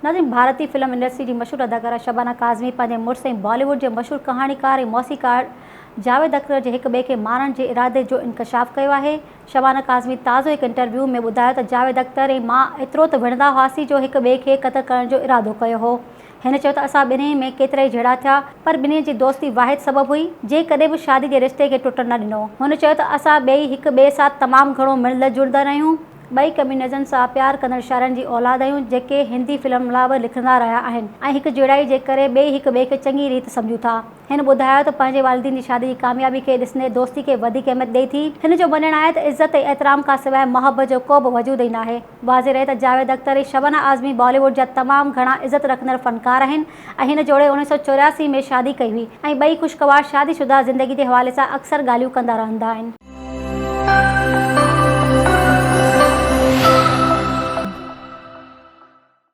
ناظرين ڀارتي film industry جي مشهور اداڪارا شبانه ڪاظمي پنهنجي مڙس ۽ بالي ووڊ جي مشهور ڪهاڻيڪار ۽ موسيقار جاويد اختر جي هڪ ٻئي کي مارڻ جي ارادي جو انڪشاف ڪيو آهي. شبانه ڪاظمي تازو هڪ انٽرويو ۾ ٻڌايو ته جاويد اختر ۽ مان ايترو ته وڙهندا هئاسين جو هڪ ٻئي کي قتل ڪرڻ جو ارادو ڪيو هو. هن چيو ته اسان ٻنهي ۾ ڪيترائي جهيڙا ٿيا پر ٻنهي جي دوستي واحد سبب هئي جنهن ڪڏهن به شادي جي رشتي کي ٽٽڻ نه ڏنو. هن چيو ته اسان ٻئي هڪ ٻئي سان تمام گهڻو ملندڙ جلندڙ آهيون. ٻئي ڪميونزم سان پيار ڪندڙ شاعرن جي اولاد آهيون جيڪي هندي فلم لا به لکندا رهيا آهن ۽ هڪ جهڙائي جي ڪري ٻئي هڪ ٻئي کي چڱي ريت سمجهون ٿا. هن ٻڌايو ته پنهنجي والدين جي شادي جي ڪاميابي کي ڏسندي دوستي کي وڌيڪ اهميت ڏئي ٿي. هن جو مڃڻ آهي ته عزت ۽ احترام کان سواء محبت جو ڪو به وجود ئي ناهي. واضح رهي ته جاويد اختر ۽ شبانه اعظمي بالي ووڊ جا تمام گهڻا عزت رکندڙ فنڪار آهن ۽ هن جوڙي 1984 ۾ شادي ڪئي هئي ۽ ٻئي خوشگوار شادي شده زندگي جي حوالي سان اڪثر ڳالهيون ڪندا رهندا آهن.